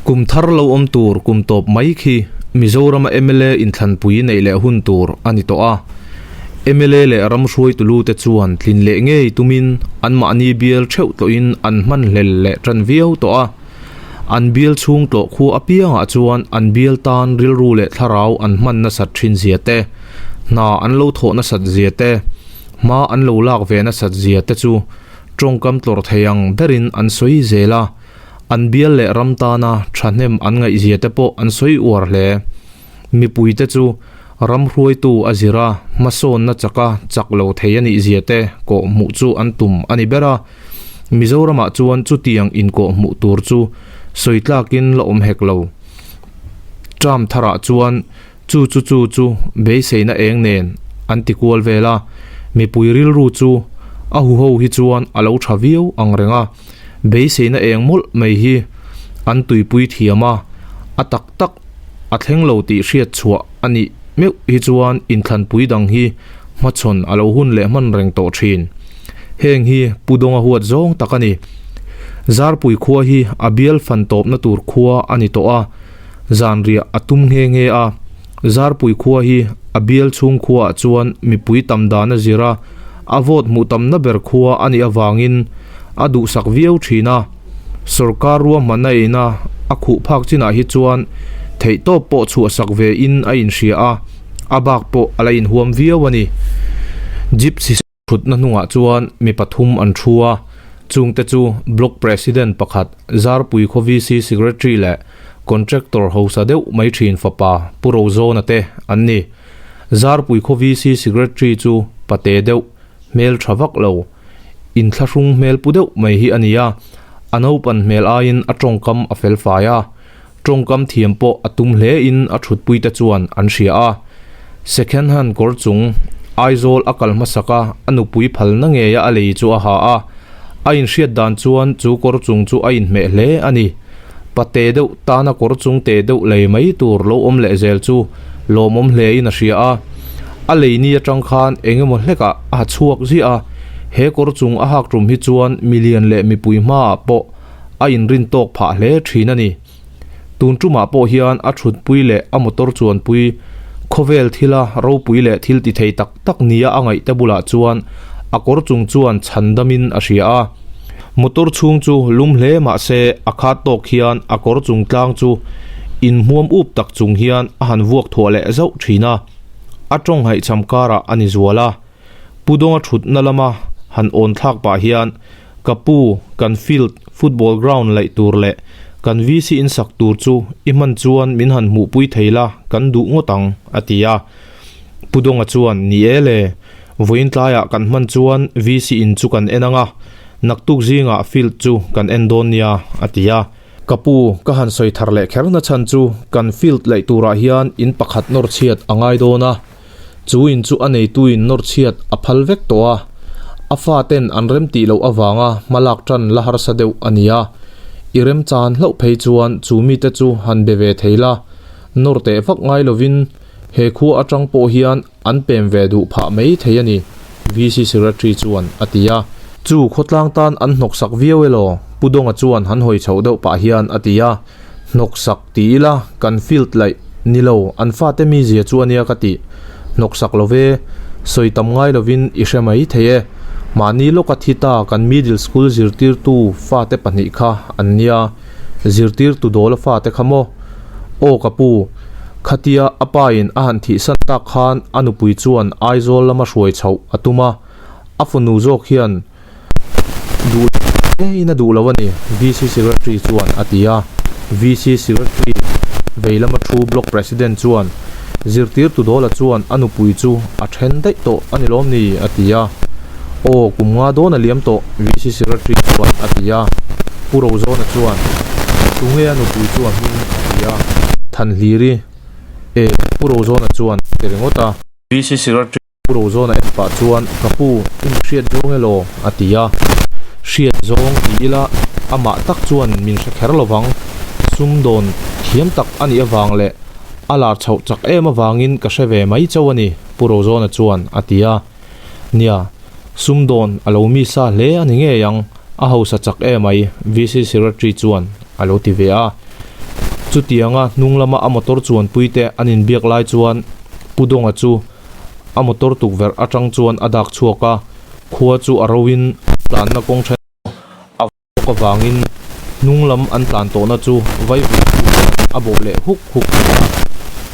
Kum thar lo awm tur kum tawp mai khi Mizorama mla inthlanpui neih leh hun tur a ni tawh a. Mla leh ram hruaitulu te chuan tlin leh ngei tumin anmahni bial theuh tlawhin an hmanhlel leh tan viau tawh a. An bial chhung tlawh khua apiangah chuan an bial tan rilru leh thlarau an hman nasat thin zia te, hna an lo thawh nasat zia te, hma an lo lak ve nasat zia te chu tawngkam tlawrh thei ang berin an sawi zel a. An bial leh ram tana thahnem an ngaihzia te pawh an sawi uar hle. Mipuite chu ram hruaitu a zir a, hmasawnna chaka chak lo thei a nihzia te kawh hmuh chu an tum a ni ber a. Mizoramah chuan chutiang inkawh hmuh tur chu sawi tlakin la awm hek lo. Term tharah chuan chu chu chu chu beiseina eng nen an ti kual vel a, mipui rilru chu a huho hi chuan a lo tha viau ang reng a. Beiseina eng mawlh mai hi an tuipui thiam a, a tak tak a thleng lo tih hriat chhuah a nih meuh hi chuan inthlanpui dang hi hmachhawn a lo hun leh hman reng tawh thin. Heng hi Pu Dawnga huat zawng tak a ni. Zarpui khua hi a bial fan tawpna tur khua a ni tawh a, zanriah a tum nghe nghe a. Zarpui khua hi a bial chhung khuaah chuan mipui tam dan a zir a, a vote hmuh tamna ber khua a nih avangin a duhsak viau thin a. Sorkar ruahmanna eina a khuh phak chinah hi chuan theihtawp pawh chhuahsak ve in a inhria a, a bak pawh a la inhuam viau a ni. Gypsy thutna hnungah chuan mi pathum an thu a, chungte chu Block President pakhat Zarpui khaw VC Secretary leh Contractor hausa deuh mai thin fapa Pu Rozawna te an ni. Zarpui khaw VC Secretary chu pate deuh hmel tha vak lo, inthlahrung hmel pu deuh mai hi a ni a, a naupan hmel aiin a tawngkam a fel fai a, tawngkam thiam pawh a tum hle in a thutpui te chuan an hria a. Second hand kawr chung Aizawl a kal hmasak a, a nupui phalna ngeia a lei chu a ha a, a inhriat dan chuan chu kawr chung chu a inhmeh hle a ni. Pate deuh tana kawr chung te deuh lei mai tur lo awm leh zel chu lawmawm hle in a hria a. A lei ni atang khan eng emaw hlekah a ha chhuak ziah a, he kawr chung a hak tum hi chuan milian leh mipui hmaah pawh a inrin tawk phah hle thin a ni. Tun tumah pawh hian a thutpui leh a motor chuanpui khawvel thila ropui leh thil ti thei tak tak nia a ngaihte bulah chuan a kawr chung chuan chhan damin a hria a. Motor chhung chu lum hle mah se a khat tawk hian a kawr chung tlang chu inhmuam up tak chung hian a han vuak thuah leh zauh thin a. A tawng haihcham karah a ni zual a. Pu Dawnga thutna lama han awn thlak pah hian Ka pu, kan field, football ground laih tur leh kan VC in sak tur chu i hman chuan min han hmuhpui thei la kan duh ngawt ang, a ti a. Pu Dawnga chuan, Ni e le, vawiin tlaiah kan hman chuan VC in chu kan en ang a, naktuk zingah field chu kan en dawn nia, a ti a. Ka pu, ka han sawi thar leh kher na chhan chu kan field laih turah hian in pakhat nawr chhiat a ngai dawn a, Chu in chu a neituin nawr chhiat a phal vek tawh a, a faten an remtih loh avanga hma lak tan la harsa deuh a ni a. I remchan hlauh phei chuan chu mite chu han be ve thei la, nawr teh vak ngai lovin he khua atang pawh hian an pem ve duh phah mai thei a ni, VC Secretary chuan a ti a. Chu khawtlang tan an hnawksak viau elaw? Pu Dawnga chuan han hawi chhoh deuh pah hian a ti a. Hnawksak ti ila kan field laih ni lo an fate mi zia chu ania ka tih. Hnawksak lo ve, sawi tam ngai lovin i hre mai thei e. Mahni lawka thi ta kan middle school zirtirtu fate pahnih kha an nia, zirtirtu dawla fate kha maw? Aw ka pu, khatia a pa in a han thihsan tak khan a nupui chuan Aizawl lama hruai chhoh a tum a, a fanu zawk hian Duh in a duh lo a ni, VC Secretary chuan a ti a. VC Secretary vei lama thu Block President chuan, Zirtirtu Dawla chuan a nupui chu a then daih tawh a ni lawm ni? a ti a. Aw, kum nga dawn a liam tawh, VC Secretary chuan a ti a. Pu Rozawna chuan, Tunge a nupui chu a hming? a ti a. Thanhliri, E, Pu Rozawna chuan a ti ringawt a. VC Secretary. Pu Rozawna en pah chuan, Ka pu, i mi hriat zawng elaw? a ti a. Hriat zawng ti ila, amah tak chuan min hre kher lovang. Sumdawn thiam tak a nih avang leh a lar chhoh chak em avangin ka hre ve mai chauh a ni, Pu Rozawna chuan a ti a. Nia, sumdawn a lo mi sa hle a ni ngei ang, a hausa chak em ai, VC Secretary chuan a lo ti ve a. Chutianga hnung lama a motor chuanpuite an inbiak lai chuan Pu Dawnga chu a motor tukverh atang chuan a dak chhuak a, khua chu a ro in tlanna kawng then a bawk avangin hnung lam an tlan tawhna chu vaivut chu a bawh leh huk huk thin a.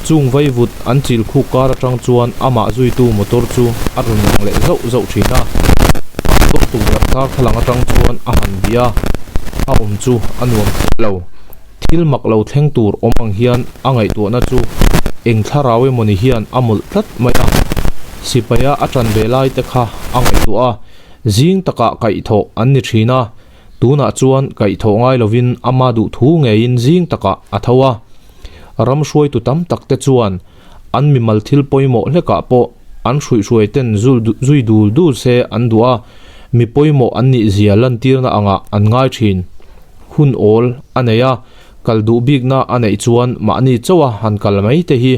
Chung vaivut an chil khuk kar atang chuan amah zuitu motor chu a rawn lang leh zauh zauh thin a. A motor tukverh darthlalang atang chuan a han bih a, a awm chu a nuam chiah lo. Thil mak lo thleng tur awm ang hian a ngaihtuahna chu eng thlarau emawni hian a mawlh tlat mai a. Sipaia a tan ve lai te kha a ngaihtuah a, zing takah kaihthawh an ni thin a, tunah chuan kaihthawh ngai lovin ama duh thu ngeiin zing takah a tho a. Ram hruaitu tam tak te chuan an mimal thil pawimawh hlekah pawh an hruihhruai ten zui dul dul se an duh a, mi pawimawh an nih zia lantirna angah an ngai thin. Hun awl a nei a, kal duh bikna a neih chuan mahni chauha han kal mai te hi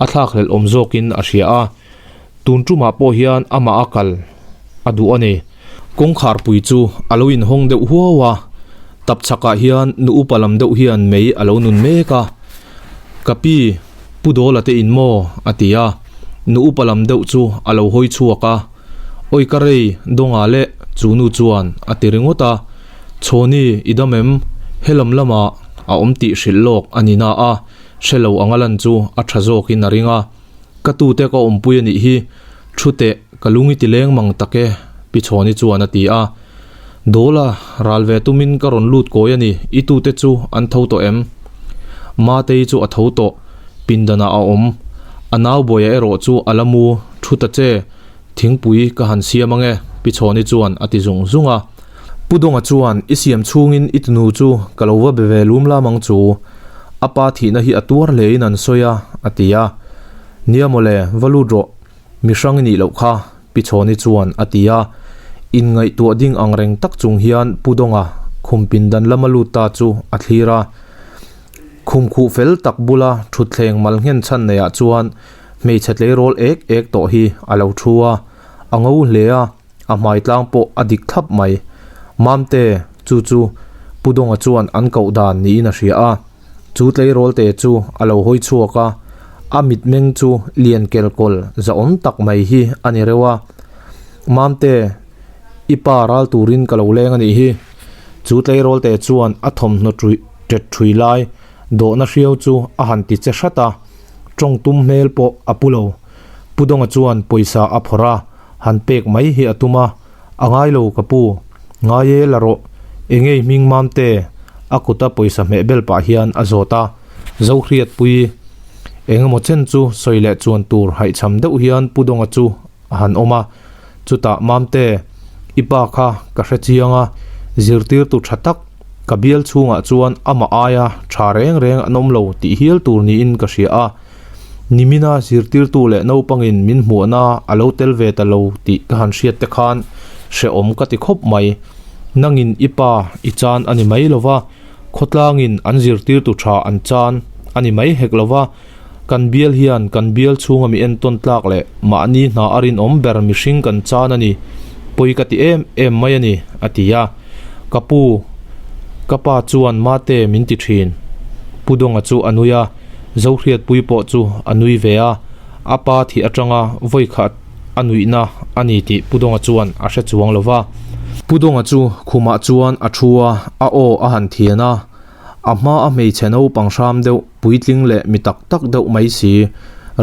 a thlakhlelh awm zawkin a hria a, tun tumah pawh hian amah a kal a duh a ni. Kawngkharpui chu a lo inhawng deuh huau a, tap chhakah hian nu upa lam deuh hian mei a lo nun mek a, Ka pi, Pu Dawla te in maw? a ti a, nu upa lam deuh chu a lo hawi chhuak a. Awi ka rei Dawnga leh chu nu chuan a ti ringawt a, Chhawni i dam em? Helam lamah a awm tih hrilh lawk a ni na a, hre lo anga lan chu a tha zawkin a ring a. Ka tute ka awmpui a nih hi, thu teh ka lung i ti leng mang tak e, Pi Chhawni chuan a ti a. Dawla ral ve tumin ka rawn lut kawi a ni, i tute chu an tho tawh em? Matei chu a tho tawh, pindanah a awm. A nau buaia erawh chu a la mu, thu ta che. Thingpui ka han siam ange, Pi Chhawni chuan a ti zung zung a. Pu Dawnga chuan, I siam chhungin i tunu chu ka lo va be ve lum lam ang chu. A pa thihna hi a tuar hlein an sawi a, a ti a. Nia mawle, va lut rawh. Mi hrang i nih loh kha, Pi Chhawni chuan a ti a. Inngaihtuah ding ang reng tak chung hian Pu Dawnga khum pindan lama lut ta chu a thlir a. Khum khuh fel tak bula thutthleng mal nghen chhan neiah chuan Hmeichhe tleirawl ek ek tawh hi a lo thu a, a ngo hle a, a hmai tlang pawh a dik thlap mai. Mamte, chu chu Pu Dawnga chuan an koh dan niin a hria a. Chu tleirawl te chu a lo hawi chhuak a, a mitmeng chu lian kelkawl zahawm tak mai hi a ni reuh a. Mamte, i pa ral turin ka lo leng a nih hi. Chu tleirawl te chuan a thawmhnaw ṭet ṭhui lai dawhna hriau chu a han ti che hrat a. Tawng tum hmel pawh a pu lo. Pu Dawnga chuan pawisa a phawrh a, han pek mai hi a tum a, A ngai lo ka pu, ngai e la rawh, eng ei hming mam te? A kuta pawisa hmeh bel pah hian a zawt a, Zohriatpui, eng emaw chen chu sawi leh chuan tur haihchham deuh hian Pu Dawnga chu a han awm a, chutah Mamte, i pa kha ka hre chiang a, zirtirtu tha tak, ka bial chhungah chuan amah aia tha reng reng an awm lo tih hial tur niin ka hria a, nimina zirtirtu leh naupangin min hmuahna a lo tel ve ta lo tih ka han hriat te khan hrehawm ka ti khawp mai. Nangin i pa i chan a ni mai lo va, khawtlangin an zirtirtu tha an chan a ni mai hek lo va, Kan bial hian kan bial chhunga mi entawn tlak leh mahni hna a rinawm ber mihring kan chan a ni, pawi ka ti em em mai a ni, a ti a. Ka pu, ka pa chuan mate min ti thin. Pu Dawnga chu a nui a, Zohriatpui pawh chu a nui ve a, a pa thih atanga vawi khat a nuihna a ni tih Pu Dawnga chuan a hre chuang lo va. Pu Dawnga chu khumah chuan a thu a, a aw a han thian a. A hma a hmeichhe naupang hram deuh, puitling leh mi tak tak deuh mai si,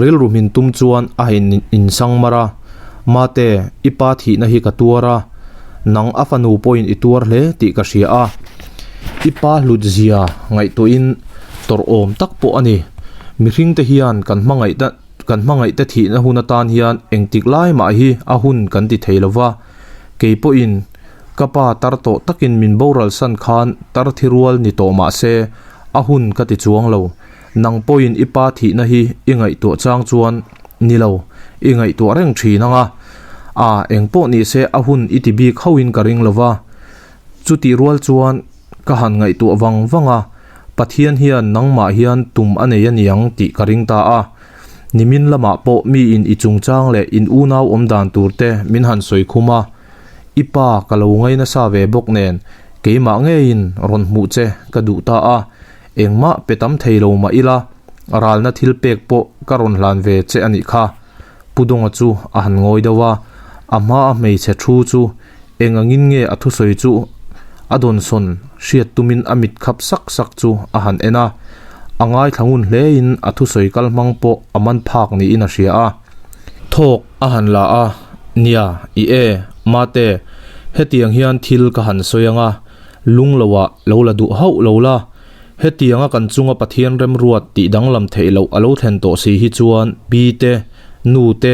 rilru hmin tum chuan a in insang mar a, Mate, i pa thihna hi ka tuar a, nang a fanu pawhin i tuar hle tih ka hria a, i pa hlut zia ngaihtuahin tawrh awm tak pawh a ni. Mihringte hian kan hmangaih kan hmangaihte thihna hun atan hian engtik lai mah hi a hun kan ti thei lova, kei pawhin Ka pa tar tawh takin min boral san khan tar thi rual ni tawh mah se, a hun ka ti chuang lo. Nang pawhin i pa thihna hi i ngaihtuah chang chuan ni lo, i ngaihtuah reng thin ang a. A, eng pawh ni se a hun i ti bik hauhin ka ring lo va. Chutih rual chuan ka han ngaihtuah vang vang a, Pathian hian nangmah hian tum a nei a niang tih ka ring ta a. Nimin lamah pawh miin i chungchang leh in unau awm dan tur te min han sawi khum a. I pa ka lo ngai nasa ve bawk nen keimah ngeiin rawn hmuh che ka duh ta a. Engmah pe tam thei lo mah ila, ralna thil pek pawh ka rawn hlan ve che a nih kha. Pu Dawnga chu a han ngawi deuh a, a hmaa hmeichhe thu chu eng angin nge a thusawi chu a dawnsawn hriat tumin a mit khap sak sak chu a han en a, a ngaithla ngun hlein a thusawi kal hmang pawh a man phak niin a hria a. Thawk a han la a, Nia, i e, mate, hetiang hian thil ka han sawi ang a, lung loah lo la duh hauh lo la, hetianga kan chunga Pathian remruat tih danglam theih loh a lo thlen tawh si hi chuan pi te, nu te,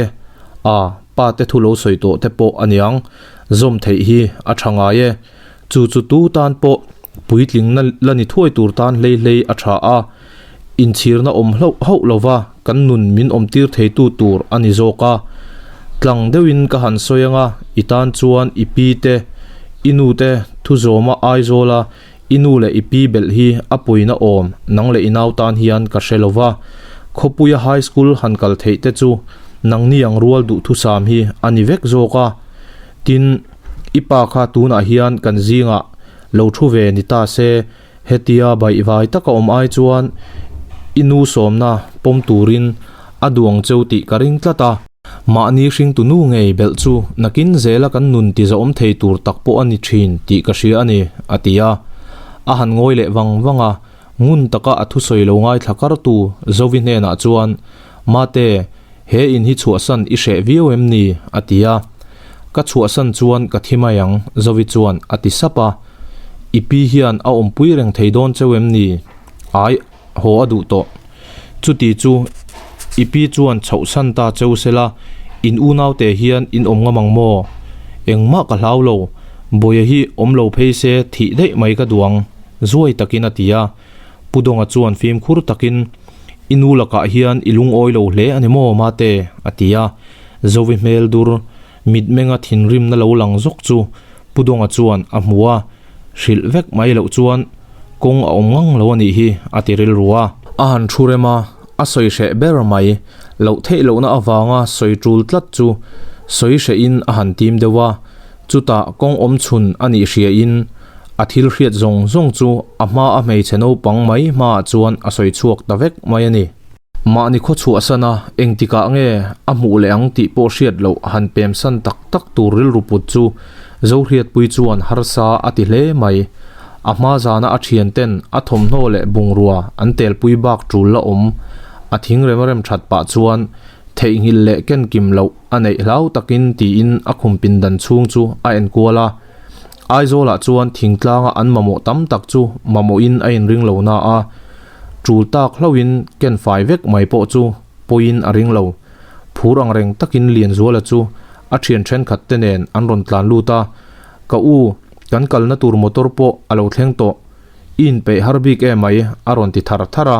a pa te thu lo sawi tawh te pawh a niang, zawm theih hi a tha ngai e. Chu chu tu tan pawh puitling na la ni thuai tur tan hlei hlei a tha a, inchhirna awm hlauh hauh lova kan nun min awm tir theitu tur a ni zawk a. Tlang deuhin ka han sawi anga i tan chuan i pi te, i nu te thu zawma Aizawla i nu leh i pi belh hi a puina awm nang leh i nau tan hian ka hre lova. Khawpuia high school han kal theih te chu nangni ang rual duhthusam hi a ni vek zawk a. Tin, i pa kha tunah hian kan zingah lo thu ve ni ta se, hetia baihvai taka awm ai chuan i nu sawmna pawm turin a duang cheu tih ka ring tlat a. Mahni hringtu nu ngei belh chu nakin zela kan nun ti zahawm thei tur tak pawh a ni thin tih ka hria a ni, a ti a. A han ngawi leh vang vang a, ngun taka a thusawi lo ngaithla kartu Zovi hnenah chuan, Mate, He in hi chhuahsan i hreh viau em ni? a ti a. Ka chhuahsan chuan ka thi mai ang, Zovi chuan a ti sap a. I pi hian a awmpui reng thei dawn cheu em ni? Ai, haw a duh tawh. Chuti chu i pi chuan chhohsan ta cheu sela, in unaute hian in awm ngam ang maw? Engmah ka hlau lo, Bawia hi awm lo phei se thih daih mai ka duh ang, zuai takin a ti a. Pu Dawnga chuan fimkhur takin, I nu lakah hian i lungawi lo hle a ni maw, Mate? a ti a. Zovi hmel dur mitmenga thinrimna lo lang zawk chu Pu Dawnga chuan a hmu a, hrilh vek mai loh chuan kawng a awm ngang lo a nih hi a ti rilru a. A han thu rem a, a sawi hreh ber mai. Loh theih lohna avanga sawi tul tlat chu sawi hrehin a han tim deuh a, chutah kawng awm chhun a nih hriain A thil hriat zawng zawng chu a hma a hmeichhe naupang mai hmaah chuan a sawi chhuak ta vek mai a ni. Mahni khaw chhuahsan a, engtikah nge a hmuh leh ang tih pawh hriat loh han pemsan tak tak tur rilru put chu Zohriatpui chuan harsa a ti hle mai. A hma zana a thianten a thawmhnaw leh bungrua an telpui bak tul la awm a thing rem rem that pah chuan theihnghilh leh kenkim loh a neih hlau takin tiin a khum pindan chhung chu a enkual a. Aizawlah chuan thingtlanga an mamawh tam tak chu mamawhin a inring lo na a, tul tak hlauhin ken fai vek mai pawh chu pawiin a ring lo. Phur ang reng takin Lianzuala chu a thian thenkhat te nen an rawn tlan lut a, Ka u, kan kalna tur motor pawh a lo thleng tawh. I inpeih har bik em mai a rawn ti thar thar a.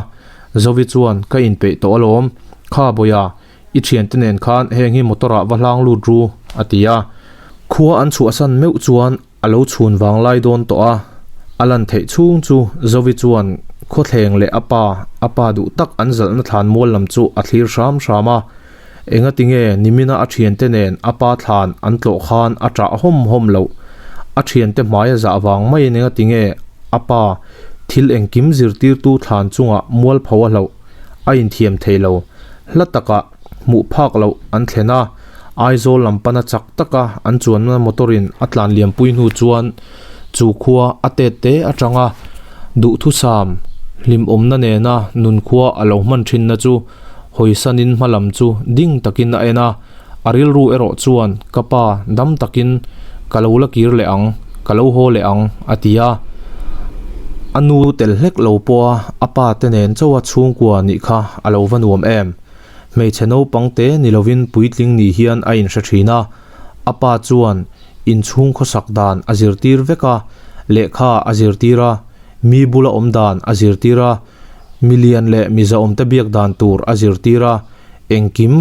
Zovi chuan, Ka inpeih tawh alawm. Kha Bawia, I thiante nen khan heng hi motor ah va hlang lut ru, a ti a. Khua an chhuahsan meuh chuan a lo chhun vang lai dawn tawh a. A lan theih chhung chu Zovi chuan khawthleng leh a pa, a pa duh tak an zalhna thlan mual lam chu a thlir hram hram a. Engati nge nimina a thiante nen a pa thlan an tlawh khan a ṭah hawm hawm loh. A thiante hmai a zah vang maiin engati nge a pa thil engkim zirtirtu thlan chungah mualpho a hlauh. a inthiam thei lo. Hla takah hmuh phak loh an thlen a, Aizawl lam pana chak taka an chuanna motor in a tlan liampui hnu chuan chu khua a tet te atanga duhthusam hlimawmna nena nunkhua a lo hman thinna chu hawisanin hma lam chu ding takin a en a, a rilru erawh chuan ka pa dam takin ka lo la kir leh ang, ka lo haw leh ang a ti a. A nu tel hlek lo pawha a pa te nen chauha chhungkua nih kha a lo va nuam em. Hmeichhe naupang te ni lovin puitling ni hian a inhre thin a, a pa chuan inchhung khawsak dan a zirtir vek a, lehkha a zirtir a, mi bula awm dan a zirtir a, milian leh mizaawmte biak dan tur a zirtir a, Engkim,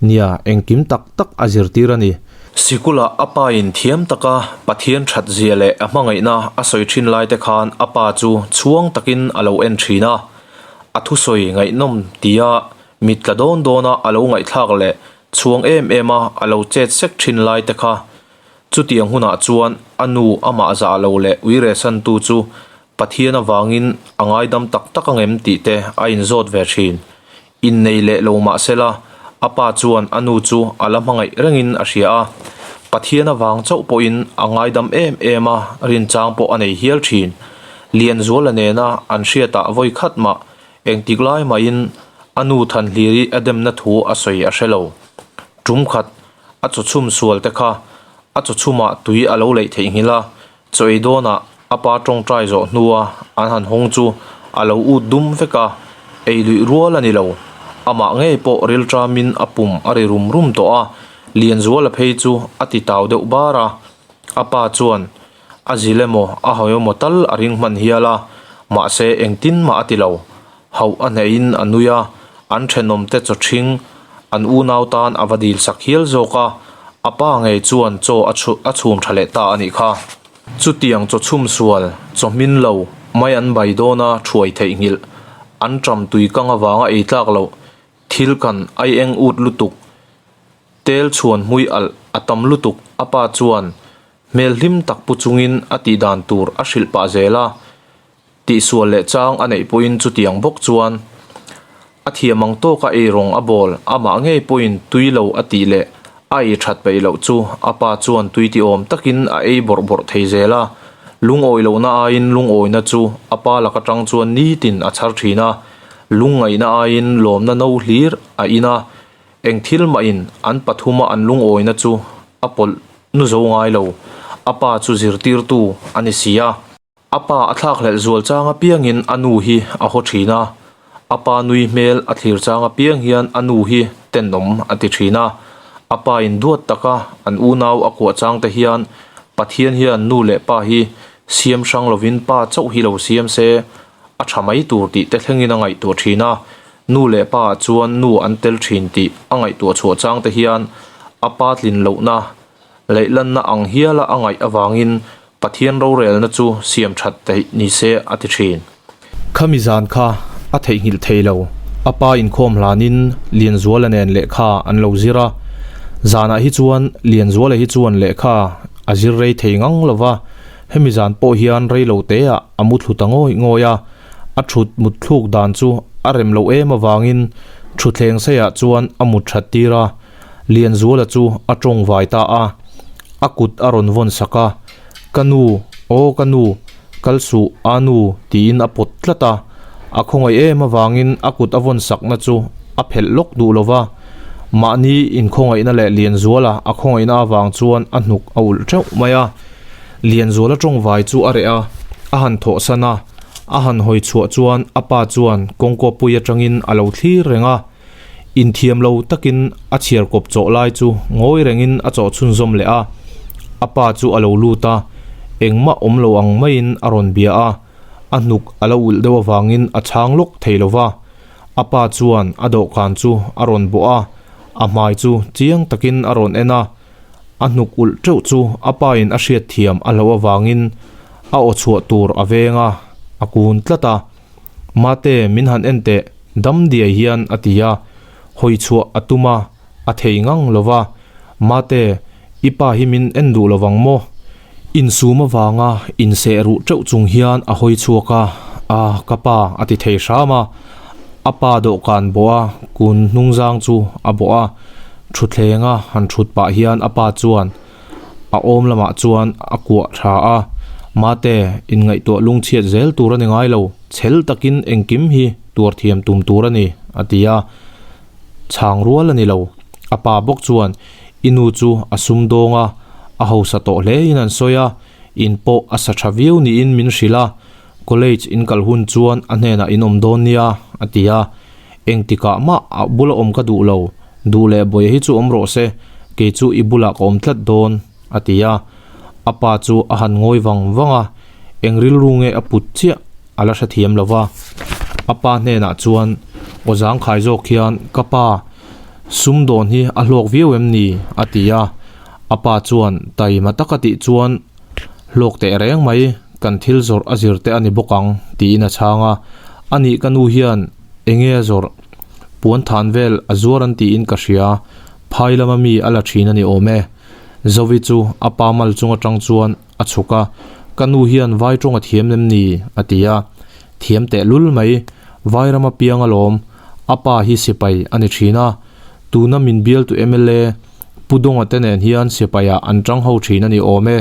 nia, engkim tak tak a zirtir a ni. Sikula a pa in thiam taka Pathian that zia leh a hmangaihna a sawi thin lai te khan a pa chu chhuang takin a lo en thin a. A thusawi ngaihnawm tia mit tla dawn dawna a lo ngaihthlak leh chhuang em em a a lo chet sek thin lai te kha. Chutiang hunah chuan a nu amah zah lo leh uire santu chu. Pathian avangin a ngaidam tak tak ang em tih te a inzawt ve thin. Innei leh lo mah sela, a pa chuan a nu chu a la hmangaih rengin a hria a. Pathian avang chauh pawhin a ngaidam em em a, rinchang pawh a nei hial thin. Lianzuala nena an hriatah vawi khat mah engtik lai mahin a nu Thanhliri a demna thu a sawi a hre lo. Tum khat a chawchhum sual te kha a chawchhumah tui a lo leih theihnghilh a, Chaw ei dawnah a pa tawngtai zawh hnua an han hawng chu a lo ut dum vek a, ei luih rual a ni lo. Amah ngei pawh rilṭamin a pum a ri rum rum tawh a, Lianzuala phei chu a ti tau deuh bar a. A pa chuan a zil emaw a hawi emaw tal a ring hman hial a, mahse engtin mah a ti lo. Hauh a hnehin a nui a, an thenawmte chaw ṭhing an unau tan a va dil sak hial zawk a, a pa ngei chuan chaw a a chhum ṭha leh ta a nih kha. Chutiang chaw chhum sual, chaw hmin lo, mai an bai dawn a ṭhuai theihnghilh, an ṭam tui kang avanga ei tlak loh, thil kan ai eng ut lutuk, tel chhuan hmui alh a tam lutuk, a pa chuan hmel hlim tak pu chungin a tih dan tur a hrilh pah zel a. Tihsual leh chang a neih pawhin chutiang bawk chuan a thiam ang tawka eirawng a bawl amah ngei pawhin tui lo a tih leh a ei that peih loh chu a pa chuan tui ti awm takin a ei bawrh bawrh thei zel a. Lungawi lohna aiin lungawina chu a pa lak atang chuan nitin a chhar thin a, lungngaihna aiin lawmna no hlir a in a, eng thil mahin an pathuma an lungawina chu a pawlh nu zo ngai lo. A pa chu zirtirtu a ni si a. A pa a thlakhlelh zual chang apiangin a nu hi a haw thin a, a pa nui hmel a thlir chang apiang hian a nu hi tenawm a ti thin a. A pa in duat taka an unau a kuah chang te hian Pathian hian nu leh pa hi siam hrang lovin pa chauh hi lo siam se a tha mai tur tih te thlengin a ngaihtuah thin a. Nu leh pa ah chuan nu an tel thin tih a ngaihtuah chhuah chang te hian a pa tlin lohna Leihlanna ang hiala a ngaih avangin Pathian rorelna chu siam that theih ni se a ti thin. Khami zan kha a theihnghilh thei lo. A pa inkhawm hlanin Lianzuala nen lehkha an lo zir a. Zanah hi chuan Lianzuala hi chuan lehkha a zir rei thei ngang lo va, hemi zan pawh hian rei lo teah a mu thlu ta ngawih ngawih a. A thut mut thluk dan chu a rem loh em avangin thutthleng seiah chuan a mut that tir a. Lianzuala chu a tawng vai ta a, a kut a rawn vawn sak a, Ka nu, aw ka nu, kal suh a nu tiin a pawt tlat a, a khawngaih em avangin a kut a vawn sakna chu a phelh lawk duh lo va, mahni inkhawngaihna leh Lianzuala a khawngaihna avang chuan a hnuk a ulh teuh mai a. Lianzuala tawng vai chu a reh a, a han thawhsan a, a han hawi chhuah chuan a pa chuan kawngkawpui atangin a lo thlir reng a. Inthiam lo takin a chhiar kawp chawh lai chu ngawi rengin a chawh chhunzawm leh a, a pa chu a lo lut a, engmah awm lo ang maiin a rawn bia a, a hnuk a lo ulh deuh avangin a chhang lawk thei lo va. A pa chuan a dawhkan chu a rawn bawh a, a hmai chu chiang takin a rawn en a, a hnuk ulh teuh chu a pa in a hriatthiam a hlauh avangin a aw chhuah tur a veng a, a kun tlat a. Mate, min han en teh, dam diai hian a ti a, hawi chhuah a tum a, a thei ngang lo va. Mate, i pa hi min en duh lovang maw? Insum avanga inseh ruh teuh chung hian a hawi chhuak a, A, ka pa, a ti thei hram a. A pa dawhkan bawh a, kun hnungzang chu a bawh a. Thuthlenga han thut pah hian a pa chuan, A awm lamah chuan a kuah tha a, Mate, inngaihtuah lungchhiat zel tur a ni ngai lo, chhel takin engkim hi tuar thiam tum tur a ni, a ti a. Chhang rual a ni lo. A pa bawk chuan, I nu chu a sum dawng a, a hausa tawh hlein an sawi a, in pawh a sa tha viau niin min hrilh a, college in kal hun chuan a hnenah in awm dawn nia, a ti a. Engtikah mah a bula awm ka duh lo, duh leh Bawia hi chu awm rawh se, kei chu i bulah ka awm tlat dawn, a ti a. A pa chu a han ngawi vang vang a, eng rilru nge a put chiah a la hrethiam lo va. A pa hnenah chuan aw zangkhai zawk hian, Ka pa, sum dawn hi a hlawk viau em ni? a ti a. A pa chuan taima taka tih chuan, Hlawk teh reng mai, kan thil zawrh a zir te a ni bawk ang, tiin a chhang a. Anih ka nu hian enge a zawrh? Puan than vel a zuar an tiin ka hria, phai lama mi a la thin a ni awm e. Zovi chu a pa mal chung atang chuan a chhuk a. Ka nu hian vai tawng a thiam lem ni? a ti a. Thiam teh lul mai, vai rama piang alawm, a pa hi sipai a ni thin a. Tuna min bialtu mla Pu Dawnga te nen hian sipaiah an tang ho thin a ni awm e.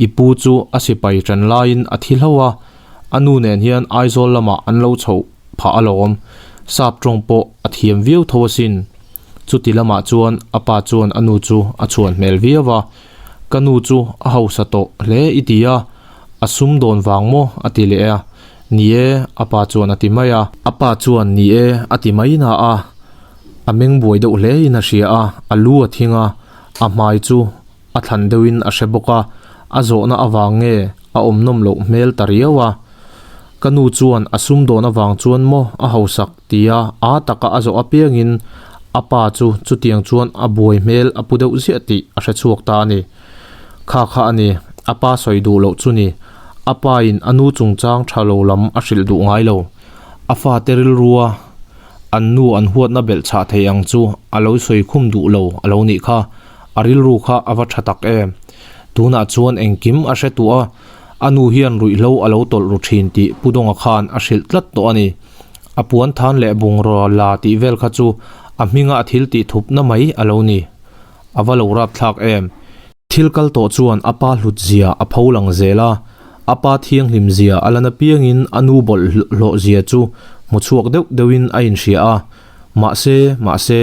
I pu chu a sipai tan laiin a thi hlauh a, a nu nen hian Aizawl lamah an lo chhoh phah alawm. Sap tawng pawh a thiam viau tho asin. Chuti lamah chuan a pa chuan a nu chu a chhuan hmel viau a. Ka nu chu a hausa tawh hle i ti a, a sum dawn vang maw a ti leh a. Ni e, a pa chuan a ti mai a. A pa chuan ni e a ti mai na a, a meng buai deuh hle in a hria a, a lu a thing a, a hmai chu a thlan deuhin a hre bawk a, a zawhna avang nge a awm nawm loh hmel ta riau a. Ka nu chuan a sum dawn avang chuan maw a hausak tia a taka a zawh apiangin a pa chu chutiang chuan a buai hmel a pu deuh ziah tih a hre chhuak ta a ni. Kha kha a ni, a pa sawi duh loh chu ni. A pa in a nu chungchang tha lo lam a hrilh duh ngai lo. A fate rilrua an nu an huatna belh chhah thei ang chu a lo sawi khum duh lo a lo nih kha. A rilru kha a va tha tak em. Tunah chuan engkim a hre tuah a, a nu hian ruihhlo a lo tawlh ru thin tih Pu Dawnga khan a hrilh tlat tawh a ni. A puan than leh bungraw la tih vel kha chu a hminga a thil tih thupna mai a lo ni. A va lo rap thlak em. Thil kal tawh chuan a pa hlut zia a pho lang zel a, a pa thianghlim zia a lan apiangin a nu bawlhhlawh zia chu hmu chhuak deuh deuhin a inhria a, mahse, mahse,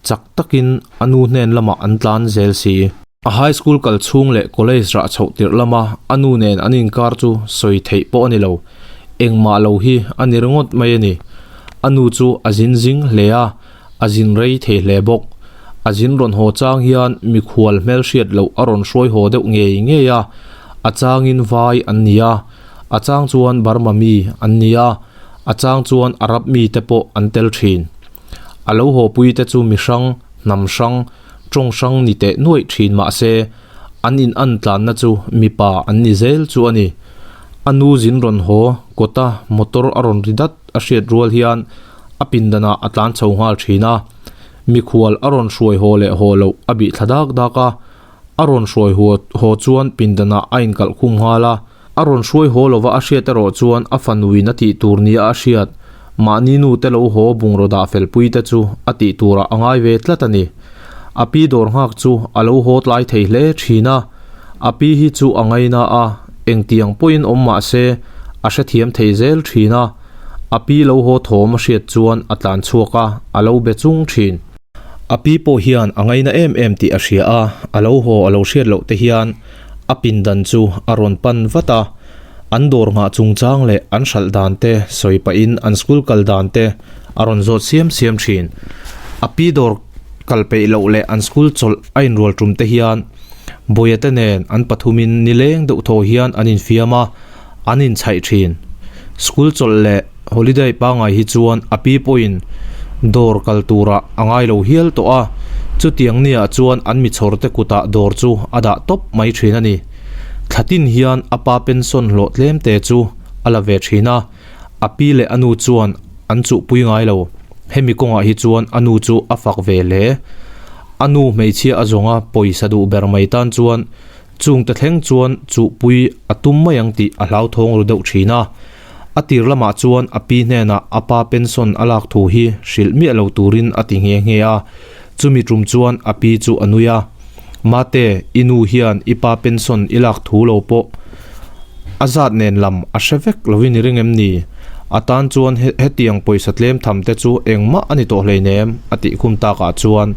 chak takin a nu hnen lamah an tlan zel si. A high school kal chhung leh college rah chhoh tirh lama a nu nen an inkar chu sawi theih pawh a ni lo. Engmah lo hi a ni ringawt mai a ni. A nu chu a zin zing hle a, a zin rei thei hle bawk. A zin rawn haw chang hian mikhual hmelhriat loh a rawn hruai haw deuh ngei ngei a, a changin vai an ni a, a chang chuan Burma mi an ni a, a chang chuan Arab mi te pawh an tel thin. A lo haw pui te chu mi hrang, hnam hrang, tawng hrang ni teh nuaih thin mah se, an in an tlanna chu mipa an ni zel chu a ni. A nu zin rawn haw kawta motor a rawn ri dat a hriat rual hian a pindanah a tlan chho nghal thin a. Mikhual a rawn hruai haw leh haw loh a bih thla dak dak a, a rawn hruai haw chuan pindanah a inkalh khum nghal a. A rawn hruai haw lova a hriat erawh chuan a fanuin a tih tur nia a hriat, mahni nu te lo haw bungraw dah fel pui te chu a tih turah a ngai ve tlat a ni. A pi dawr nghak chu a lo haw tlai thei hle thin a, a pi hi chu a ngaina a, engtiang pawhin awm mah se a hrethiam thei zel thin a, a pi lo haw thawm a hriat chuan a tlan chhuak a, a lo be chung thin. A pi pawh hian a ngaina em em tih a hria a, a lo haw a lo hriat loh te hian a pindan chu a rawn pan vat a, an dawr nghah chungchang leh an hralh dan te sawi pahin an school kal dan te a rawn zawt siam siam thin. A pi dawr kal peih loh leh an school chawlh a inrual tum te hian Bawia te nen an pathumin nileng deuh thaw hian an infiam a, an inchhaih thin. School chawlh leh holiday pangngai hi chuan a pi pawhin dawr kal turah a ngai lo hial tawh a, chutiang niah chuan an mi chhawr te kutah dawr chu a dah tawp mai thin a ni. Thla tin hian a pa pension hlawh tlem te chu a la ve thin a, a pi leh a nu chuan an chuhpui ngai lo. Hemi kawngah hi chuan a nu chu a fak ve hle. A nu hmeichhia a zawnga pawisa duh ber mai tan chuan Chungte thleng chuan chuhpui a tum mai ang tih a hlauthawng ru deuh thin a. A tir lamah chuan a pi hnenah a pa pension a lak thu hi hrilh miah lo turin a ti nghe nghe a. Chumi tum chuan a pi chu a nui a. Mate, i nu hian i pa pension i lak thu lo pawh a zat nen lam a hre vek lovin i ring em ni? A tan chuan hetiang pawisa tlem tham te chu engmah a ni tawh hleinem a tih khum takah chuan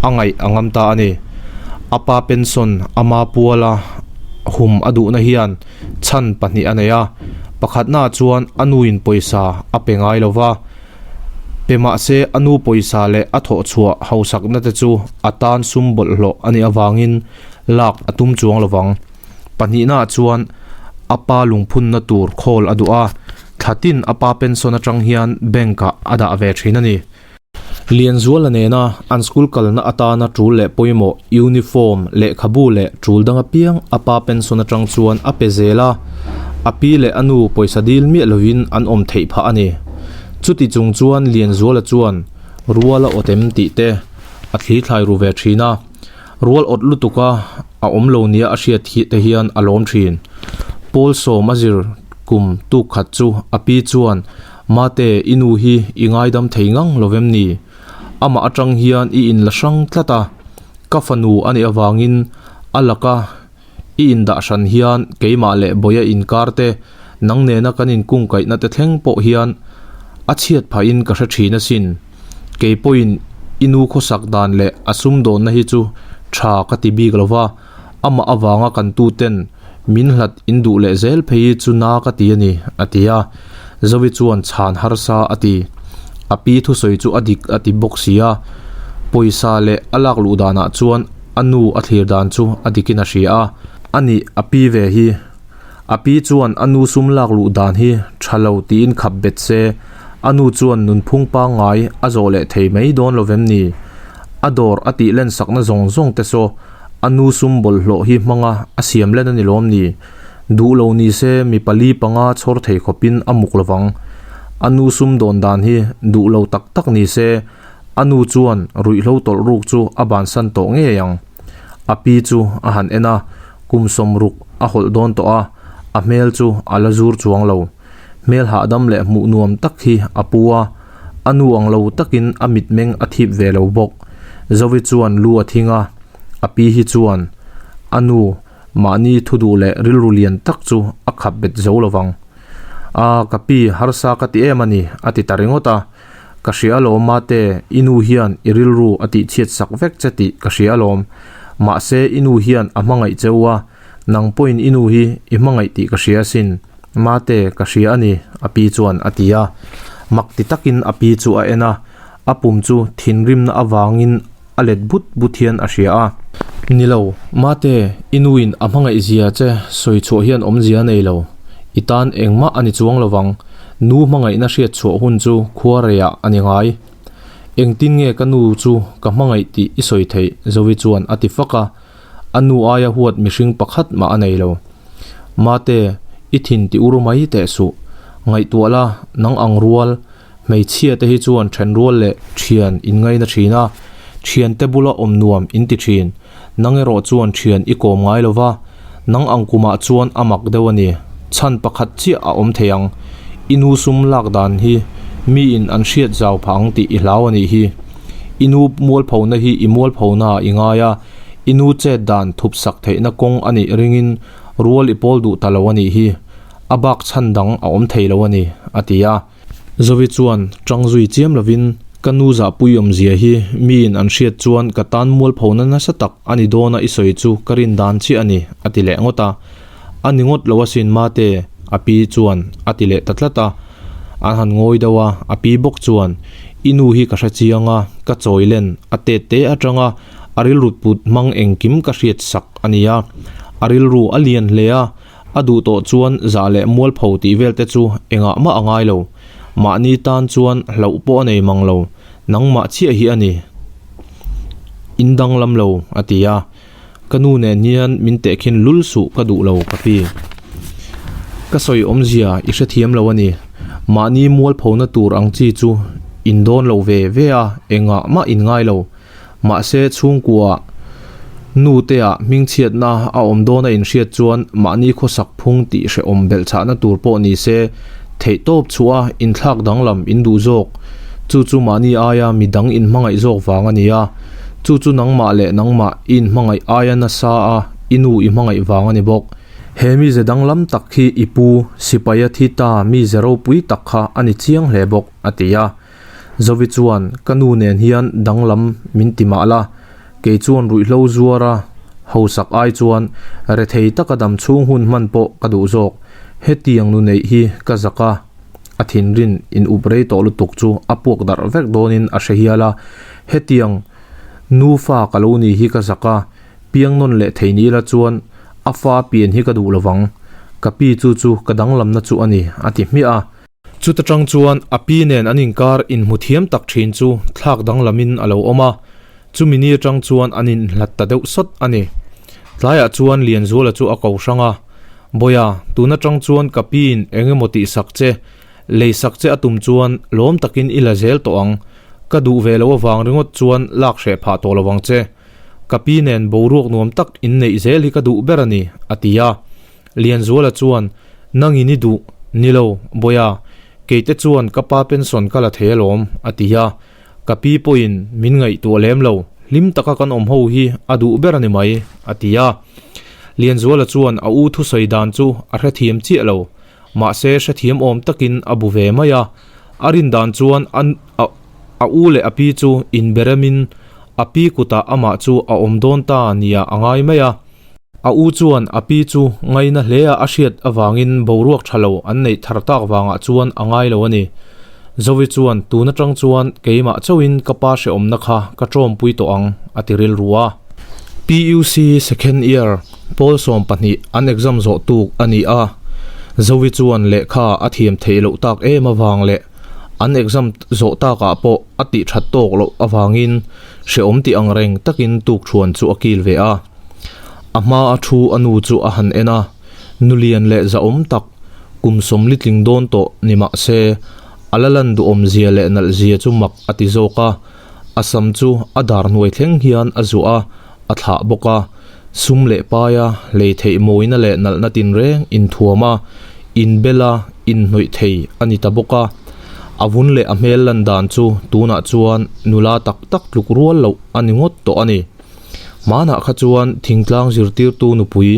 a ngaih a ngam ta a ni. A pa pension ama puala hum a duhna hian chhan pahnih a nei a, pakhatnaah chuan a nuin pawisa a pe ngai lo va, pe mahse a nu pawisa leh a thawhchhuah hausakna te chu a tan sum bawlhhlawh a nih avangin lak a tum chuang lo vang. Pahnihnaah chuan a pa lungphunna tur khawl a duh a, thla tin a pa pension atang hian bank-ah a dah ve thin a ni. Lianzuala nena an school kalna atana tul leh pawimawh uniform, lehkhabu leh tul dang apiang a pa pension atang chuan a pe zel a, a pi leh a nu pawisa dil miah lovin an awm theih phah a ni. Chuti chung chuan Lianzuala chuan rual a awt em tih te a thli thlai ru ve thin a, rual awt lutuka a awm lo nia a hriat te hian a lawm thin. Pawl sawm a zir kum tuk khat chu a pi chuan, Mate, i nu hi i ngaidam thei ngang lo vem ni? Amah atang hian i inla hrang tlat a, ka fanu a nih avangin a laka i indah hran hian keimah leh Bawia inkar te, nang nena kan inkungkaihna te thleng pawh hian a chhiat phahin ka hre thin asin. Kei pawhin i nu khawsak dan leh a sumdawnna hi chu tha ka ti bik lo va, amah avanga kan tuten min hlat in duh leh zel phei hi chu na ka ti a ni, a ti a. Zovi chuan chhan harsa a ti. A pi thusawi chu a dik a ti bawk si a. Pawisa leh a lak luh danah chuan a nu a thlir dan chu a dikin a hria a. A nih a pi ve hi. A pi chuan a nu sum lak luh dan hi tha lo tiin khap bet se, a nu chuan nunphung pangngai a zawh leh thei mai dawn lo vem ni? A dawr a tih len sakna zawng zawng te saw a nu sum bawlhhlawh hi hmanga a siam len a ni lawm ni? Duh lo ni se mi pali panga chhawr thei khawpin a muk lovang. A nu sum dawn dan hi duh lo tak tak ni se, a nu chuan ruihhlo tawlh ruk chu a bansan tawh ngei ang. A pi chu a han en a, kum sawmruk a hawlh dawn tawh a, a hmel chu a la zur chuang lo. Hmel hahdam leh hmuh nuam tak hi a pu a, a nu ang lo takin a mitmeng a thip ve lo bawk. Zovi chuan lu a thing a, a pi hi chuan a nu mahni thu duh leh rilru lian tak chu a khap bet zo lo vang. A, ka pi, harsa ka ti em a ni, a ti ta ringawt a. Ka hria alawm mate, i nu hian i rilru a tihchhiat sak vek che tih ka hria alawm. Mahse i nu hian a hmangaih che u a, nang pawhin i nu hi i hmangaih tih ka hria asin. Mate, ka hria a ni, a pi chuan a ti a. Mak ti takin a pi chu a en a, a pum chu thinrimna avangin a let but but hian a hria a. Ni lo, Mate, i nuin a hmangaih zia che sawi chhuah hian awmzia a nei lo. I tan engmah a ni chuang lo vang. Nu hmangaihna hriat chhuah hun chu khua reiah a ni ngai. Engtin nge ka nu chu ka hmangaih tih i sawi theih? Zovi chuan a ti fak a. A nu aia huat mihring pakhat mah a nei lo. Mate, i thin ti ur mai teh suh. Ngaihtuah la, nang ang rual. Hmeichhia te hi chuan thenrual leh thian in ngaina thin a, thian te bula awm nuam in ti thin. Nang erawh chuan thian i kawm ngai lo va, nang ang kumah chuan a mak deuh a ni. Chhan pakhat chiah a awm thei ang. I nu sum lak dan hi miin an hriat zau phah ang tih i hlau a nih hi. I nu mualphona hi i mualphona ah i ngai a, i nu chet dan thup sak theihna kawng a nih ringin rual i pawl duh ta lo a nih hi. A bak chhan dang a awm thei lo a ni, a ti a. Zovi chuan tang zui chiam lovin, Ka nu zahpui awmzia hi miin an hriat chuan ka tan mualphona nasa tak a ni dawn a i sawi chu ka rin dan chiah a ni, a ti leh ngawt a. A ni ngawt lo asin mate, a pi chuan a ti leh ta tlat a. An han ngawi deuh a, a pi bawk chuan, I nu hi ka hre chiang a, ka chawi len a tet te atanga a rilru put hmang engkim ka hriat sak a ni a. A rilru a lian hle a, A duh tawh chuan zah leh mualpho tih vel te chu engah mah a ngai lo. Mahni tan chuan hlauh pawh a nei mang lo, nangmah chiah hi a ni. In danglam lo, a ti a. Ka nu nen hian min tehkhin lul suh ka duh lo ka pi. Ka sawi awmzia i hrethiam lo a ni. Mahni mualphona tur ang chi chu in dawn lo ve ve a, engah mah in ngai lo. Mahse, chhungkua nu te ah hmingchhiatna a awm dawn a inhriat chuan mahni khawsak phung tih hrehawm belhchhahna tur pawh ni se, theihtawp chhuah a inthlak danglam in duh zawk. Chu chu mahni aia midang inhmangaih zawk vang a ni a. Chu chu nangmah leh nangmah i inhmangaih aia nasa a i nu i hmangaih vang a ni bawk. He mize danglam tak hi i pu sipaia thi ta mize ropui tak kha a ni chiang hle bawk, a ti a. Zovi chuan, Ka nu nen hian danglam min ti mah la, kei chuan ruihhlo zuara hausak ai chuan rethei taka dam chhung hun hman pawh ka duh zawk. Hetiang nu neih hi ka zak a, a thinrin in up rei tawh lutuk chu a puak darh vek dawnin a hre hial a. Hetiang nufa ka lo ni hi ka zak a, piang nawn leh thei ni ila chuan a fa pian hi ka duh lovang. Ka pi chu chu ka danglamna chu a ni, a ti hmiah a. Chuta tang chuan a pi nen an inkar inhmu thiam tak thin chu thlak danglamin a lo awm a, chumi ni atang chuan an inhlat ta deuh sawt a ni. Tlaiah chuan Lianzuala chu a ko hrang a, Bawia, tun atang chuan ka piin eng emaw tihsak che, leisak che a tum chuan lawm takin i la zel tawh ang, ka duh ve loh avang ringawt chuan lak hreh phah tawh lo vang che. Ka pi nen boruak nuam tak inneih zel hi ka duh ber a ni, a ti a. Lianzuala chuan, Nangin i duh, ni lo, Bawiha, keite chuan ka pa pension ka la thei alawm, a ti a. Ka pi pawhin min ngaihtuah lem lo, hlim taka kan awm ho hi a duh ber a ni mai, a ti a. Lianzuala chuan a u thusawi dan chu a hrethiam chiah lo, mahse hrethiam awm takin a bu ve mai a. A rin dan chuan a a u leh a pi chu inberemin a pi kutah amah chu a awm dawn ta nia a ngai mai a. A u chuan a pi chu ngaina hle a a hriat avangin boruak tha lo an neih thar tak vangah chuan a ngai lo a ni. Zovi chuan tun atang chuan keimah chauhin ka pa hrehawmna kha ka tawmpui tawh ang a ti rilru a. PUC second year pawl 12 an exam zawh tuk a ni a. Zovi chuan lehkha a thiam theih loh tak em avang leh an exam zawh takah pawh a tih that tawk loh avangin hrehawm tih angreng takin tukthuan chu a kil ve a. A hma a thu a nu chu a han en a, nulian leh zahawm tak, kum sawmli tling dawn tawh ni mah se, a la lan duhawm zia leh nalh zia chu mak a ti zawk a. A sam chu a dar hnuai thleng hian a zuah a, a thlah bawk a. Sum leh paia lei theih mawina leh nalhna tinreng inthuam a, inbel a, inhnawih thei a ni ta bawk a. A vun leh a hmel lan dan chu tunah chuan nula tak tak tluk rual loh a ni ngawt tawh a ni. Hmanah kha chuan thingtlang zirtirtu nupui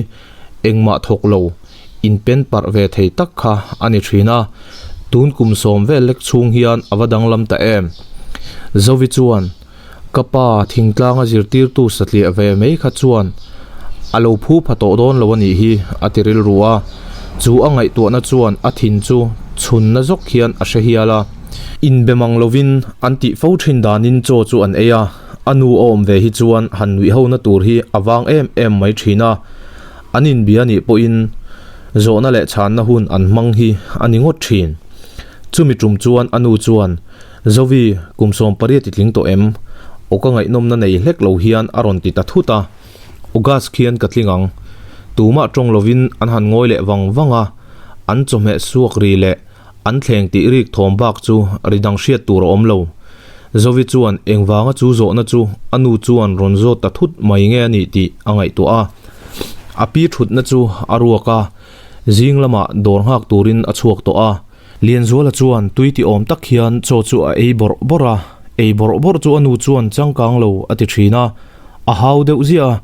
engmah thawk lo, inpen parh ve thei tak kha a ni thin a, tun kum sawm vel lek chhung hian a va danglam ta em? Zovi chuan, Ka pa thingtlanga zirtirtu satliah ve mai kha chuan a lo phu pha tawh dawn lo a nih hi, a ti rilru a. Chu a ngaihtuahna chuan a thin chu chhunna zawk hian a hre hial a. Inbe mang lovin an tih fo thin danin chaw chu an ei a. A nu a awm ve hi chuan han nuih ho na tur hi a vang em em mai thin a, an inbia nih pawhin zawhna leh chhanna hun an hmang hi a ni ngawt thin. Chumi tum chuan a nu chuan, Zovi, kum 18 i tling tawh em? Aw ka ngaihnawmna nei hlek lo hian a rawn ti ta thut a, August khian ka tling ang. Tumah tawng lovin an han ngawi leh vang vang a, an chawhmeh suak ri leh An thleng tih rik thawm bak chu ri dang hriat tur a awm lo. Zovi chuan engvanga chu zawhna chu a nu chuan rawn zawt ta thut mai nge a nih tih a ngaihtuah a. A pi thutna chu a ruak a, zing lamah dawr nghak turin a chhuak tawh a. Lianzuala chuan tui ti awm tak hian chaw chu a ei bawrh bawrh a, ei bawrh bawrh chu a nu chuan changkang lo a ti thin a, a hau deuh ziah a.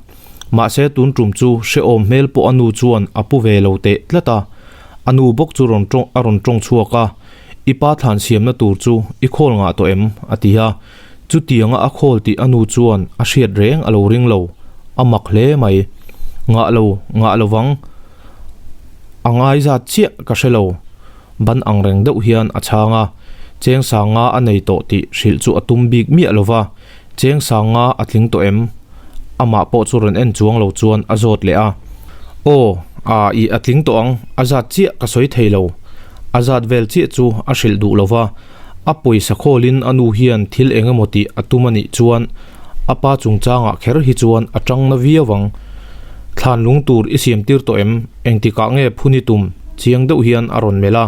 Mahse tun tum chu hrehawm hmel pawh a nu chuan a pu ve lo teh tlat a. A nu bawk chu rawn tawng a rawn tawng chhuak a, I pa thlan siamna tur chu i khawl ngah tawh em? a ti a. Chutianga a khawl tih a nu chuan a hriat reng a lo ring lo. A mak hle mai. Ngah lo, ngah lo vang. A ngai zat chiah ka hre lo. Ban ang reng deuh hian a chhang a. Cheng sanga a nei tawh tih hrilh chu a tum bik miah lo va. Cheng sanga a tling tawh em? Amah pawh chu rawn en chuang lo chuan a zawt leh a. Aw, aa ih a tling tawh ang, a zat chiah ka sawi thei lo. A zat vel chiah chu a hrilh duh lo va, a pawisa khawlin a nu hian thil eng emaw tih a tum a nih chuan a pa chungchangah kher hi chuan a tang na viau ang. Thlan lung tur i siam tir tawh em? Engtikah nge phun i tum? Chiang deuh hian a rawn melh a.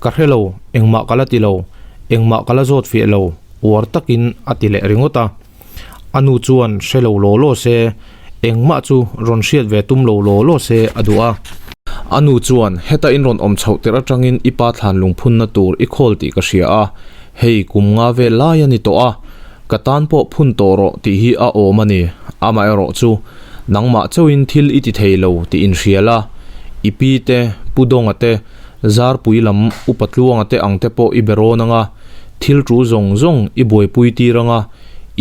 Ka hre lo, engmah ka la ti lo, engmah ka la zawt fiah lo. Uar takin a ti leh ringawt a. A nu chuan hre lo law law se, engmah chu rawn hriat ve tum lo law law se a duh a. A nu chuan, Heta in rawn awm chhoh tirh atangin i pa thlan lungphunna tur i khawl tih ka hria a, hei kum nga vel lai a ni tawh a, ka tan pawh phun tawh rawh tih hi a awm a ni. Amaherawh chu, nangmah chauhin thil i ti thei lo tih inhria la, i pi te, Pu Dawnga te, Zarpui lam Upa Tluanga te ang te pawh i be rawn ang a, Thil ṭul zawng zawng i buaipui tir ang a,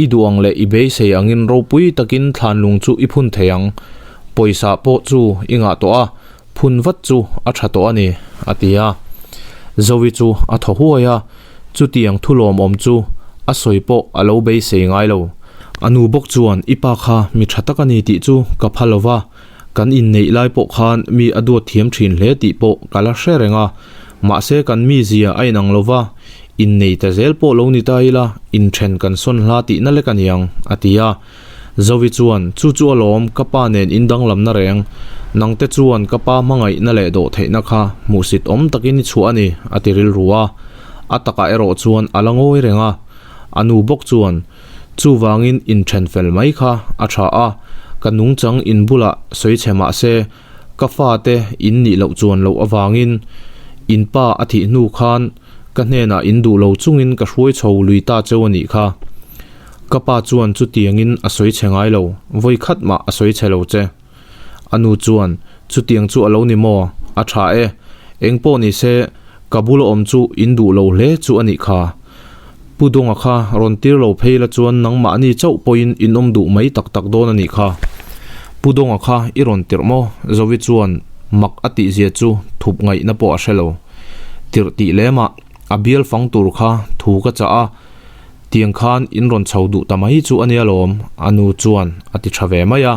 i duh ang leh i beisei angin ropui takin thlanlung chu i phun thei ang. Pawisa pawh chu i ngah tawh a, phun vat chu a ṭha tawh a ni, a ti a. Zoe chu a thaw huai a, chutiang thu lawmawm chu a sawi pawh a lo beisei ngai lo. A nu bawk chuan, I pa kha mi ṭha tak a ni tih chu ka pha lo va, Kan inneih lai pawh khan mi a duat thiam thin hle tih pawh ka la hre reng a, mahse kan mizia a inang lo va, innei ta zel pawh lo ni ta ila inthen kan sawn hla tihna lek a niang, a ti a. Zovi chuan, Chu chu alawm, ka pa nen indanglamna reng, nangte chuan ka pa hmangaihna leh dawhtheihna kha hmuhsit awm takin i chhuah a ni, a ti rilru a. A takah erawh chuan a la ngawi reng a. A nu bawk chuan, Chuvangin inthen fel mai kha a tha a, ka nungchang in bulah sawi chhe mah se, Ka fate in nih loh chuan loh avangin in pa a thih hnu khan ka hnenah in duh lo chungin ka hruai chho lui ta cheu a nih kha. Ka pa chuan chutiangin a sawi chhe ngai lo, vawi khat mah a sawi chhe lo che. A nu chuan, Chutiang chu a lo ni maw? A tha e. Eng pawh ni se, ka bula awm chu in duh lo hle chu a nih kha. Pu Dawnga kha rawn tir lo phei la chuan nangmahni chauh pawhin in awm duh mai tak tak dawn a nih kha. Pu Dawnga kha i rawn tirh maw? Zovi chuan mak a tihzia chu thup ngaihna pawh a hre lo. Tirh tih lemah a bial fang tur kha thu ka chah a, tiang khan in rawn chho duh ta mai chu a nia lawm, a nu chuan a ti tha ve mai a.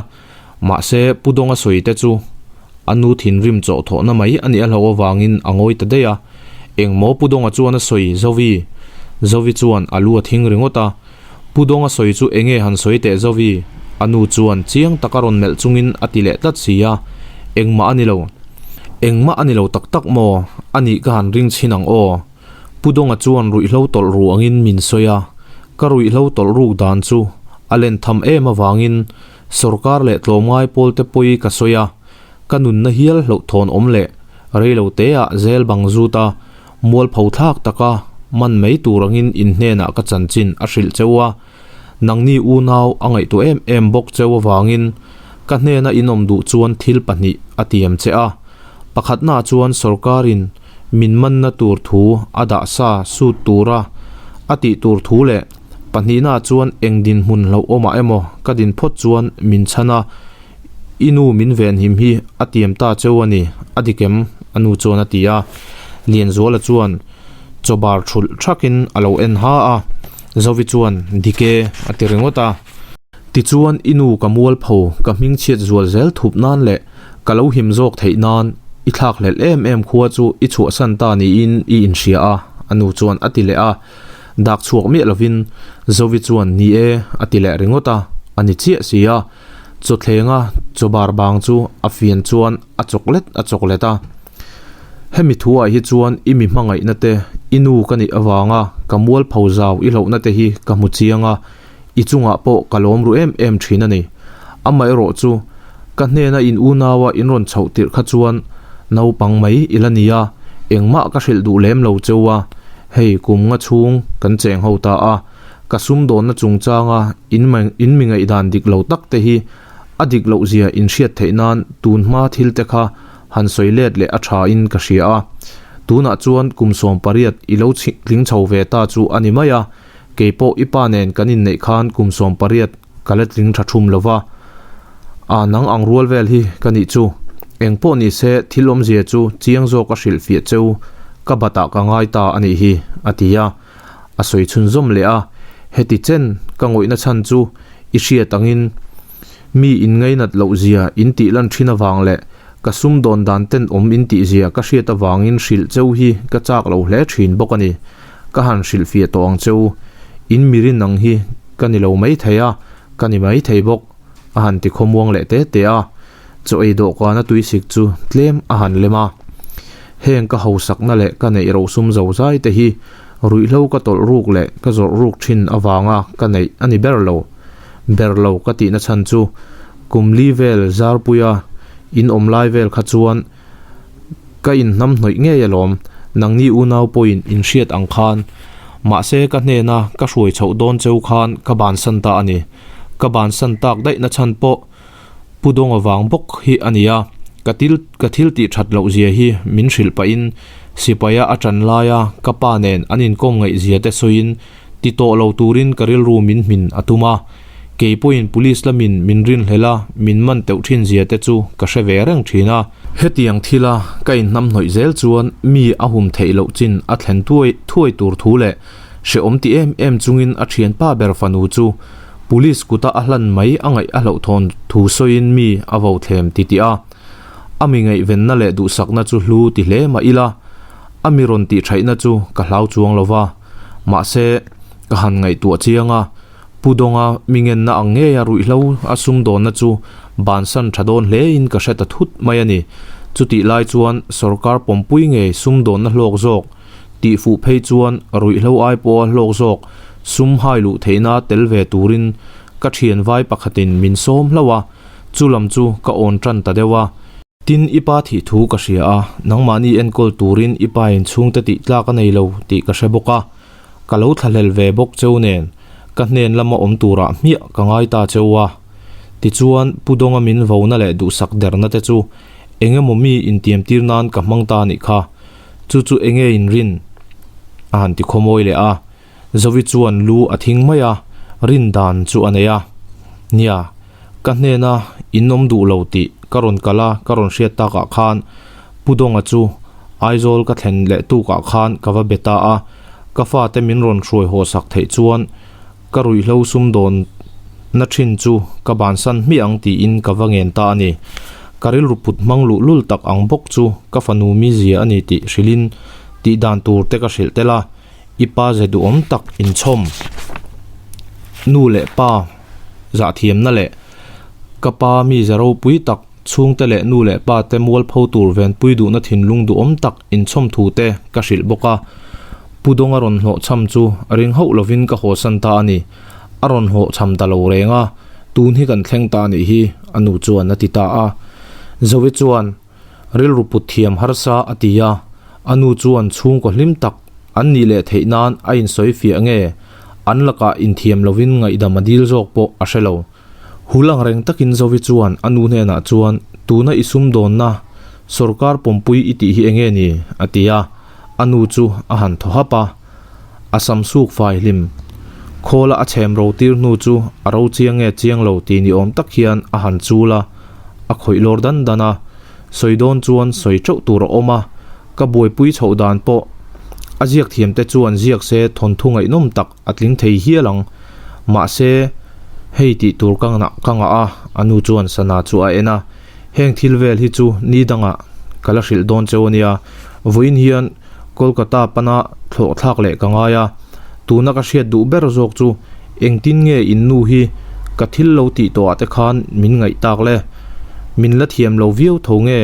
Mahse, Pu Dawnga sawi te chu a nu thinrim chawh thawhna mai a nih a hlauh avangin a ngawi ta daih a. Engmaw Pu Dawnga chuan a sawi Zovi? Zovi chuan a lu a thing ringawt a. Pu Dawnga sawi chu enge han sawi teh Zovi? A nu chuan chiang taka rawn melh chungin a ti leh tlat si a. Engmah a ni lo. Engmah a ni lo tak tak maw? A nih ka han ring chhin ang aw. Pu Dawnga chuan ruihhlo tawlh ru angin min sawi a. Ka ruihhlo tawlh ruk dan chu a len tham em avangin Sorkar leh tlawmngai pawlte pawi ka sawi a, ka nunna hial hlauhthawn awm leh reilo teah zel bang zut a, mualpho thlak taka man mai tur angin in hnenah ka chanchin a hrilh cheu a, nangni unau a ngaihtuah em em bawk cheu avangin ka hnena in awm duh chuan thil pahnih a tiam che a, pakhatnaah chuan sorkarin min manna tur thu a dah sa sut tura a tih tur thu leh Pahnihnaah chuan eng dinhmun hlauhawmah emaw ka din phawt chuan min chhan a, I nu min venhim hi a tiam ta cheu a ni, a dik em? A nu chuan a ti a. Lianzuala chuan chaw bar thulh thakin a lo en ha a, Zovi chuan Dik e a ti ringawt a. Tichuan i nu ka mualpho ka hmingchhiat zual zel thup nan leh ka lo him zawk theih nan i thlakhlelh em em khua chu i chhuahsan ta niin i inhria a, a nu chuan a ti leh a. Dak chhuak miah lovin Zovi chuan ni e a ti leh ringawt a, a ni chiah si a. Chawthlenga chaw bar bang chu a fian chuan a chawk let a chawk let a. Hemi thuah hi chuan i mi hmangaihna te, i nu ka nih avanga ka mualpho zau i hlauhna te hi ka hmu chiang a, i chungah pawh ka lawm ru em em thin a ni. Amaherawh chu ka hnena in unaua in rawn chhoh tirh kha chuan naupang mai i la ni a, engmah ka hrilh duh lem lo cheu a, hei kum nga chhung kan cheng ho ta a, ka sumdawnna chungchanga in in mi ngaihdan dik lo tak te hi a dik loh zia in hriat theih nan tun hma thil te kha han sawi let leh a tha in ka hria a. Tunah chuan kum 18 i lo tling chho ve ta chu a ni mai a, Kei pawh i pa nen kan inneih khan kum 18 ka la tling tha thum lo va, a nang ang rual vel hi ka nih chu. Eng pawh ni se thil awmzia chu chiang zawk a hrilh fiah cheu ka batah ka ngai ta a nih hi, a ti a. A sawi chhunzawm leh a, heti chen ka ngawihna chhan chu i hriat angin mi inngainat loh zia in tih lan thin avang leh ka sumdawn dan tenawm in tih zia ka hriat avangin hrilh cheu hi ka chak lo hle thin bawk a ni. Ka han hrilhfiah tawh ang che u, in mirin ang hi ka ni lo mai thei a, ka ni mai thei bawk, a han ti khawmuang leh te te a. Chaw ei dawhkana tuisik chu tlem a han lem a. Heng ka hausakna leh ka neih rosum zozai te hi ruihhlo ka tawlh ruk leh ka zawrh ruk thin avanga ka neih a ni ber lo. Ber lo ka tihna chhan chu kum li vel zarpuia in awm lai vel kha chuan Ka inhnam hnawih ngei alawm, nangni unau pawhin in hriat ang khan. Mahse ka hnena ka hruai chhoh dawn cheu khan ka bansan ta a ni. Ka bansan tak daih na chhan pawh Pu Dawnga vang bawk hi a ni a, ka til ka thil tih that loh zia hi min hrilh pahin sipaia a ṭan laia ka pa nen an inkawm ngaih zia te sawiin ti tawh lo turin ka rilru min hmin a tum a. Kei pawhin police lamin min rinhlelh a, min man teuh thin zia te chu ka hre ve reng thin a. Hetiang thila ka inhnamhnawih zel chuan mi a hum theih loh chin a thlen thuai thuai tur thu leh hrehawm ti em em chungin a thianpa ber fanu chu police kuta a hlan mai a ngaih a hlauhthawn thu sawiin mi a vo thlem ti tih a. A mi ngaihvenna leh duhsakna chu hlu ti hle mah ila, a mi rawn tihṭhaihna chu ka hlau chuang lo va. Mahse, ka han ngaihtuah chiang a. Pu Dawnga mi ngenna ang ngeia ruihhlo a sumdawnna chu bansan tha dawn hlein ka hre ta thut mai a ni. Chutih lai chuan sorkar pawmpui ngei sumdawnna hlawk zawk tih fuh phei chuan ruihhlo ai pawha hlawk zawk sum hai luh theihna tel ve turin ka thian vai pakhatin min sawm hlauh a, chu lam chu ka awn tan ta deuh a. Tin, i pa thih thu ka hria a, nangmahni enkawl turin i pa in chhungte tih tlak a nei lo tih ka hre bawk a, ka lo thlahlel ve bawk cheu nen ka hnen lama awm turah hmiah ka ngai ta cheu a. Tichuan, Pu Dawnga min vona leh duhsak derna te chu eng emaw mi intiamtir nan ka hmang ta anih kha, chu chu enge in rin? a han ti khawmawi leh a. Zovi chuan lu a thing mai a, rin dan chu a nei a. Nia, ka hnena in awm duh lo tih ka rawn kal a, ka rawn hriat takah khan Pu Dawnga chu Aizawl ka thlen leh tukah khan ka va be ta a, ka fate min rawn hruai haw sak theih chuan ka ruihhlo sumdawn na thin chu ka bansan hmiah ang tiin ka va ngen ta a ni. Ka rilru put hmang luhlul tak ang bawk chu ka fanu mizia a ni tih hrilhin tih dan tur te ka hrilh tel a. I pa ze duhawm tak inchhawm nu leh pa zahthiamna leh ka pa mi ze ropui tak chhungte leh nu leh pa te mualpho tur venpui duhna thinlung duhawm tak inchhawm thu te ka hrilh bawk a. Pu Dawnga rawn hlawhchham chu ring hauh lovin ka hawsan ta a ni. A rawn hlawhchham ta lo reng a, tun hi kan thleng ta a nih hi, a nu chuan a ti ta a. Zoe chuan. Rilru put thiam harsa a ti a, a nu chuan chhungkaw hlim tak an nih leh theih nan a insawi fiah nge an lakah inthiam lovin ngaihdam a dil zawk pawh a hre lo. Hul ang reng takin Zovi chuan a nu hnenah chuan tuna i sumdawnna sawrkar pawmpui i tih hi enge ni? a ti a, a nu chu a han thaw hap a. A sam suk fai hlim. Khawla a chhem ro tir hnu chu a ro chiang nge chiang lo tih ni awm tak hian a han chul a, a khawih lawr dan dan a. Sawi dawn chuan sawi teuh tur a awm a, ka buaipui chhoh dan pawh a ziak thiam te chuan ziak se thawnthu ngaihnawm tak a tling thei hial ang. Mahse, hei tih tur ka ka ngah a, a nu chuan sana chu a en a. Heng thil vel hi chu ni dangah ka la hrilh dawn cheu a nia, vawiin hian Kolkata pana thlawh thlak leh ka ngai a, tuna ka hriat duh ber zawk chu engtin nge in nu hi ka thil lo tih tawh ah te khan min ngaih tak le? Min la thiam lo viau tho nge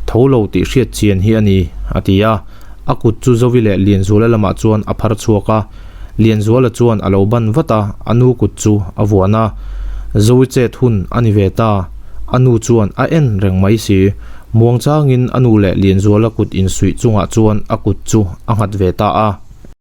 tho lo tih hriat chian hi a ni, a ti a. A kut chu Zovi leh Lianzuala lamah chuan a phar chhuak a, Lianzuala chuan a lo ban vat a, a nu kut chu a vuan a. Zovi chet hun a ni ve ta, a nu chuan a en reng mai si. Muangchangin a nu leh Lianzuala kut insuih chungah chuan a kut chu a nghat ve ta a.